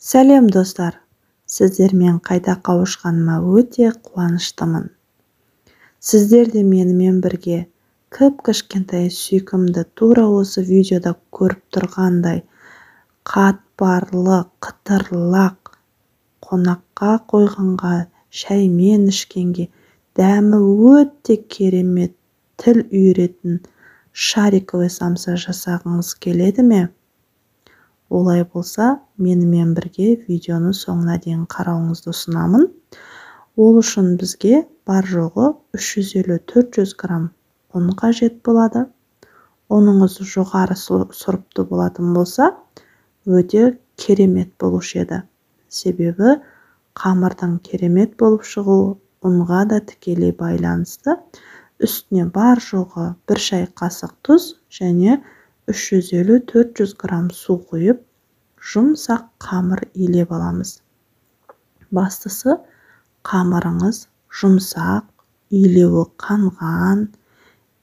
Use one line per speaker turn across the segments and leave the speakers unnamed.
Сәлем, достар! Сіздермен қайта қауышқаныма өте қуаныштымын. Сіздер де менімен бірге кіп-кішкентай, сүйкімді, тура осы видеода көріп тұрғандай қатпарлы, қытырлақ, қонаққа қойғанға, шаймен ішкенге дәмі өте керемет, тіл үйіретін шариковый самса жасағыңыз келеді ме? Олай болса, менімен бірге видеоны соңына дейін қарауыңызды ұсынамын. Ол үшін бізге бар жоғы 350-400 грамм ұн қажет болады. Ұныңыз жоғары сұрыпты болатын болса, өте керемет болушы еді. Себебі қамырдың керемет болып шығуы ұнға да тікелей байланысты. Үстіне бар жоғы 1 шай қасық тұз және 350-400 грамм су құйып, жұмсақ қамыр илеп аламыз. Бастысы, қамырыңыз жұмсақ, илеуі қанған,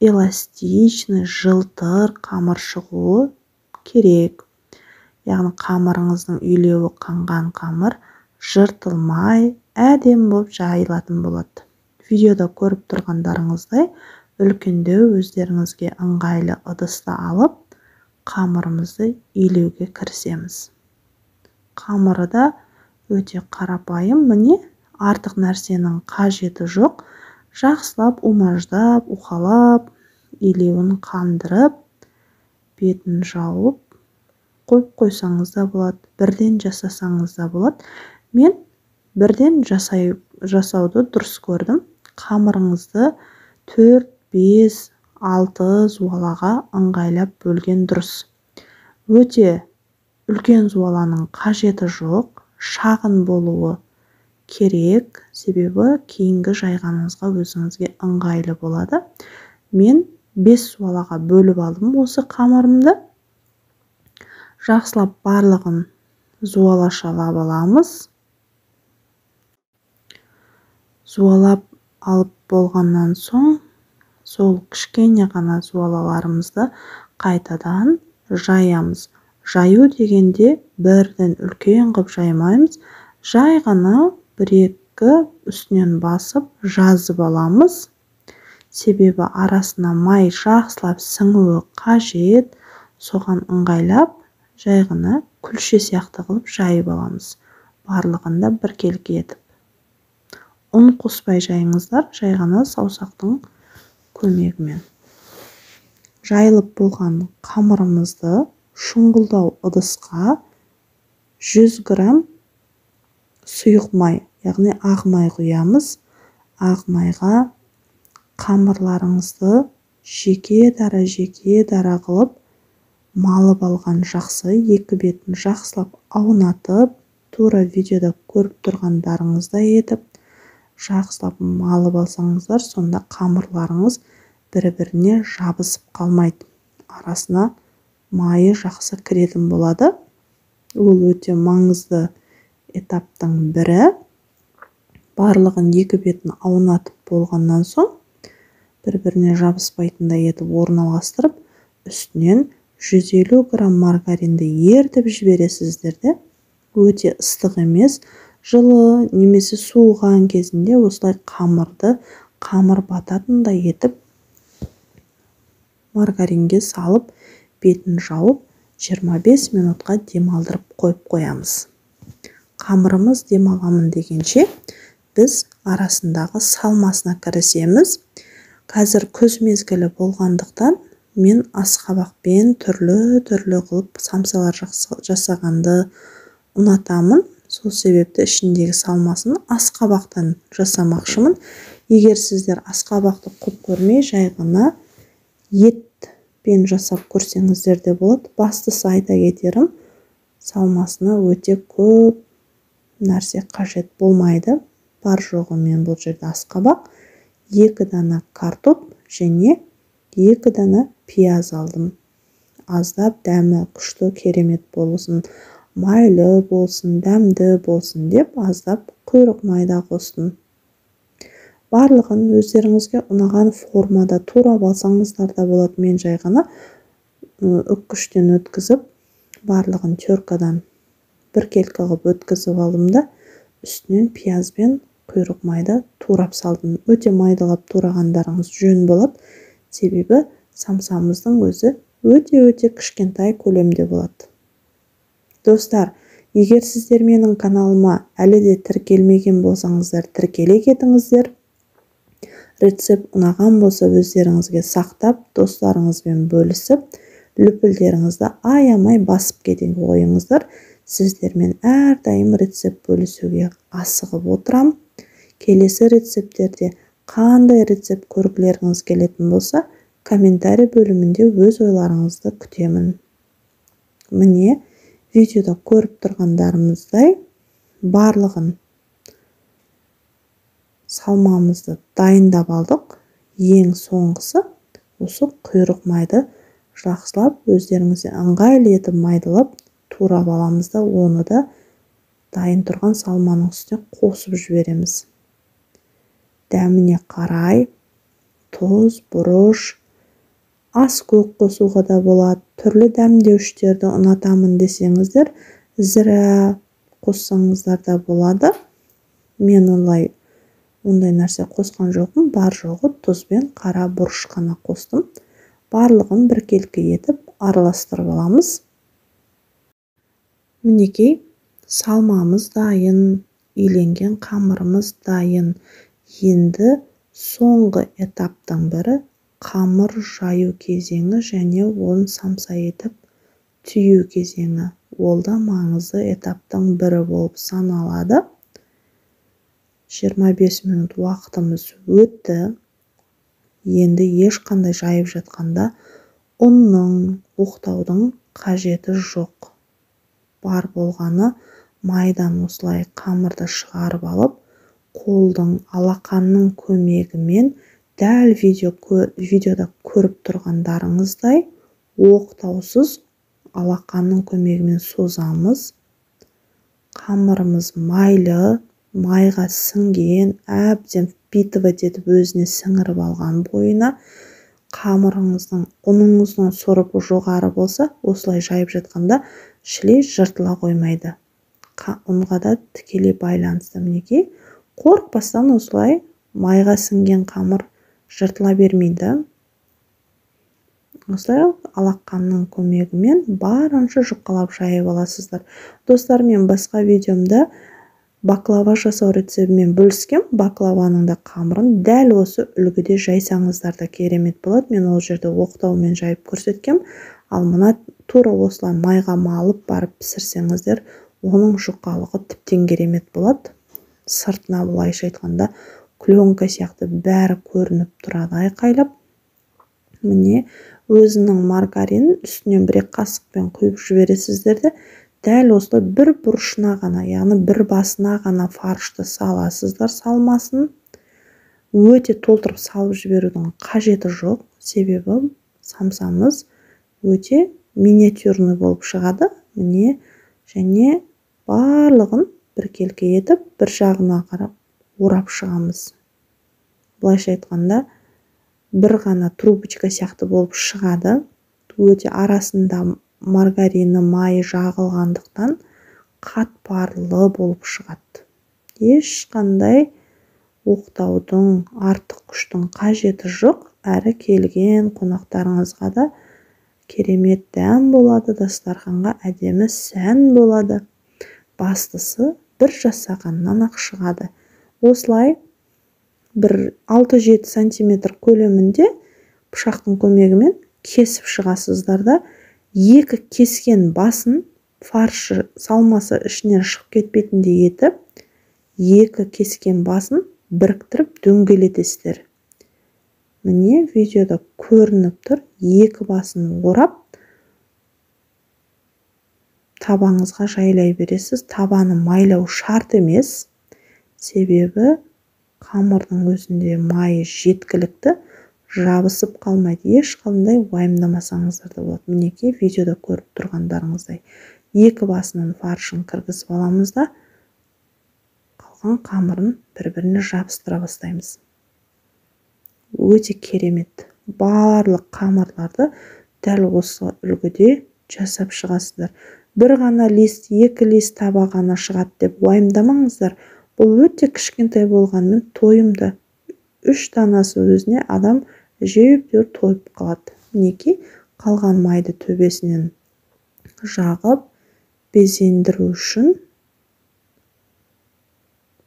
эластичный, жылтыр қамыр шығуы керек. Яғни қамырыңыздың илеуі қанған қамыр жыртылмай, әдемі болып жайылатын болады. Видеода көріп тұрғандарыңыздай, үлкендеу өздеріңізге ыңғайлы ыдысты алып, қамырымызды илеуге кірісеміз. Қамыры да өте қарапайым, міне, артық нәрсенің қажеті жоқ. Жақсылап умаждап, уқалап, илеуін қандырып, бетін жауып қойып қойсаңыз да болады, бірден жасасаңыз да болады. Мен бірден жасауды дұрыс көрдім. Қамырыңызды 4, 5, 6 зуалаға ыңғайлап бөлген дұрыс. Өте үлкен зуаланың қажеті жоқ, шағын болуы керек, себебі кейінгі жайғаныңызға өзіңізге ыңғайлы болады. Мен 5 зуалаға бөліп алдым осы қамырымды. Жақсылап барлығын зуалашалап аламыз. Зуалап алып болғаннан соң, сол кішкене ғана зуалаларымызды қайтадан жаямыз. Жаю дегенде бірден үлкен қып жаймаймыз. Жай ғана бір-екі үстінен басып жазып аламыз. Себебі арасына май жақсылап сіңуі қажет. Соған ыңғайлап жай ғана күлше сияқты қылып жайып аламыз. Барлығын да біркелкі етіп. Ұн қоспай жайыңыздар, жай ғана саусақтың көмегімен. Жайылып болған қамырымызды шұңғылдау ыдысқа 100 грамм сұйық май, яғни ақ май құямыз. Ақ майға қамырларыңызды жеке дара, жеке дара қылып малып алған жақсы. Екі бетін жақсылап аунатып, тура видеода көріп тұрғандарыңыздай етіп жақсылап малып алсаңыздар, сонда қамырларыңыз бір-біріне жабысып қалмайды. Арасына майы жақсы кіретін болады. Ол өте маңызды этаптың бірі. Барлығын екі бетін аунатып болғаннан соң, бір-біріне жабыспайтындай етіп орналастырып, үстінен 150 грамм маргаринді ертіп жібересіздер де, өте ыстық емес, жылы немесе суыған кезінде осылай қамырды қамыр бататындай етіп маргаринге салып, бетін жауып 25 минутқа демалдырып қойып қоямыз. Қамырымыз демаламын дегенше, біз арасындағы салмасына кірісеміз. Қазір күз мезгілі болғандықтан мен асқабақпен түрлі-түрлі қылып самсалар жасағанды ұнатамын. Сол себепті ішіндегі салмасын асқабақтан жасамақшымын. Егер сіздер асқабақты құп көрмей, жай ғана етпен жасап көрсеңіздер де болады. Бастысы айта кетерім, салмасына өте көп нәрсе қажет болмайды. Бар жоғы мен бұл жерде асқабақ, 2 дана картоп және 2 дана пияз алдым. Аздап дәмі күшті, керемет болсын, майлы болсын, дәмді болсын деп аздап құйрық май да қостым. Барлығын өздеріңізге ұнаған формада турап алсаңыздар да болады. Мен жай ғана үккіштен өткізіп, барлығын теркадан Біркелкі қылып өткізіп алдым да, үстінен пияз бен құйрық майды турап салдым. Өте майдалап турағандарыңыз жөн болады, себебі самсамыздың өзі өте-өте кішкентай көлемде болады. Достар, егер сіздер менің каналыма әлі де тіркелмеген болсаңыздар, тіркеле кетіңіздер. Рецепт ұнаған болса, өздеріңізге сақтап, достарыңызбен бөлісіп, лүпілдеріңізді аямай басып кете қойыңыздар. Сіздермен әрдайым рецепт бөлісуге асығып отырам. Келесі рецепттерде қандай рецепт көргілеріңіз келетін болса, комментарий бөлімінде өз ойларыңызды күтемін. Міне, видеода көріп тұрғандарымыздай барлығын салмамызды дайындап алдық. Ең соңғысы осы құйрық майды жақсылап өздеріңізге ыңғайлы етіп майдалап турап аламыз да, оны да дайын тұрған салманың үстіне қосып жібереміз. Дәміне қарай тұз, бұрыш, ас көк қосуға да болады. Түрлі дәмдеуіштерді ұнатамын десеңіздер, зіра қоссаңыздар да болады. Мен ондай нәрсе қосқан жоқпын, бар жоғы тұз бен қара бұрыш қана қостым. Барлығын біркелкі етіп араластырып аламыз. Мінекей, салмамыз дайын, иленген қамырымыз дайын. Енді соңғы этаптың бірі қамыр жаю кезеңі және оны самса етіп түю кезеңі. Ол да маңызды этаптың бірі болып саналады. 25 минут уақытымыз өтті. Енді ешқандай жайып жатқанда ұнның, оқтаудың қажеті жоқ. Бар болғаны майдан осылай қамырды шығарып алып, қолдың, алақанның көмегімен дәл видеода көріп тұрғандарыңыздай оқтаусыз алақанның көмегімен созамыз. Қамырымыз майлы, майға сіңген, әбден впитывать етіп өзіне сіңіріп алған бойына. Қамырыңыздың, ұныңыздың сорыбы жоғары болса, осылай жайып жатқанда шілей жыртыла қоймайды. Ұнға да тікелей байланысты. Мінекей, қорықпастан осылай майға сіңген қамыр жыртыла бермейді. Осылай алақанның көмегімен барынша жұқалап жайып аласыздар. Достар, мен басқа видеомда баклава жасау рецептімен бөліскем. Баклаваның да қамырын дәл осы үлгіде жайсаңыздар да керемет болады. Мен ол жерде оқтаумен жайып көрсеткем. Ал мына тура осылай майға малып барып пісірсеңіздер, оның жұқалығы тіптен керемет болады. Сыртына былайша айтқанда пленка сияқты бәрі көрініп тұрады айқайлап. Міне, өзінің маргаринін үстінен бір қасықпен құйып жібересіздер де, дәл осылай бір бұрышына ғана, яғни бір басына ғана фаршты саласыздар. Салмасын өте толтырып салып жіберудің қажеті жоқ, себебі самсамыз өте миниатюрный болып шығады. Міне, және барлығын біркелкі етіп бір жағына қарап орап шығамыз. Былайша айтқанда бір ғана трубочка сияқты болып шығады. Өте арасында маргарині, майы жағылғандықтан қатпарлы болып шығады. Ешқандай оқтаудың, артық күштің қажеті жоқ. Әрі келген қонақтарыңызға да керемет дәм болады, дастарханға әдемі сән болады. Бастысы бір жасағаннан ақ шығады. Осылай бір 6-7 сантиметр көлемінде пышақтың көмегімен кесіп шығасыздар да, екі кескен басын фаршы салмасы ішінен шығып кетпейтіндей етіп, екі кескен басын біріктіріп дөңгелетесіздер. Міне, видеода көрініп тұр, екі басын орап табаңызға жайлай бересіз. Табаны майлау шарт емес, себебі қамырдың өзінде майы жеткілікті, жабысып қалмайды. Ешқандай уайымдамасаңыздар да болады. Мінекей, видеода көріп тұрғандарыңыздай екі басынан фаршын кіргізіп аламыз да, қалған қамырын бір-біріне жабыстыра бастаймыз. Өте керемет. Барлық қамырларды дәл осы үлгіде жасап шығасыздар. Бір ғана лист, 2 лист таба ғана шығады деп уайымдамаңыздар. Бұл өте кішкентай болғанымен тойымды. 3 данасы өзіне адам жеп тойып қалады. Мінекей, қалған майды төбесінен жағып, безендіру үшін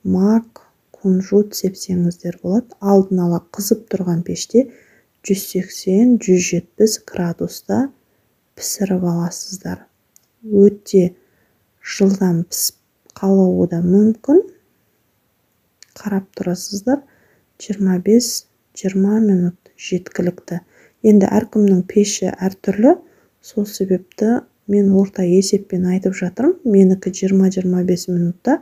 мак, кунжут сепсеңіздер болады. Алдын ала қызып тұрған пеште 180-170 градуста пісіріп аласыздар. Өте жылдам пісіп қалуы да мүмкін. Қарап тұрасыздар, 25-20 минут жеткілікті. Енді әркімнің пеші әртүрлі, сол себепті мен орта есеппен айтып жатырмын. Менікі 20-25 минутта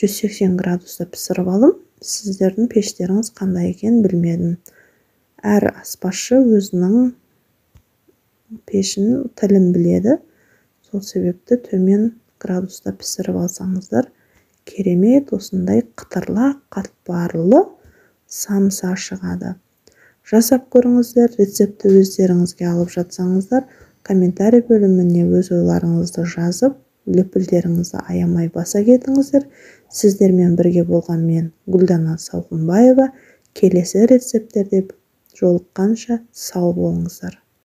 180 градуста пісіріп алдым. Сіздердің пештеріңіз қандай екенін білмедім. Әр аспазшы өзінің пешін, тілін біледі. Сол себепті төмен градуста пісіріп алсаңыздар, керемет осындай қытырлақ, қатпарлы самса шығады. Жасап көріңіздер, рецептті өздеріңізге алып жатсаңыздар, комментарий бөліміне өз ойларыңызды жазып, лүпілдеріңізді аямай баса кетіңіздер. Сіздермен бірге болған мен Гүлдана Сауқымбаева. Келесі рецепттерде жолыққанша сау болыңыздар.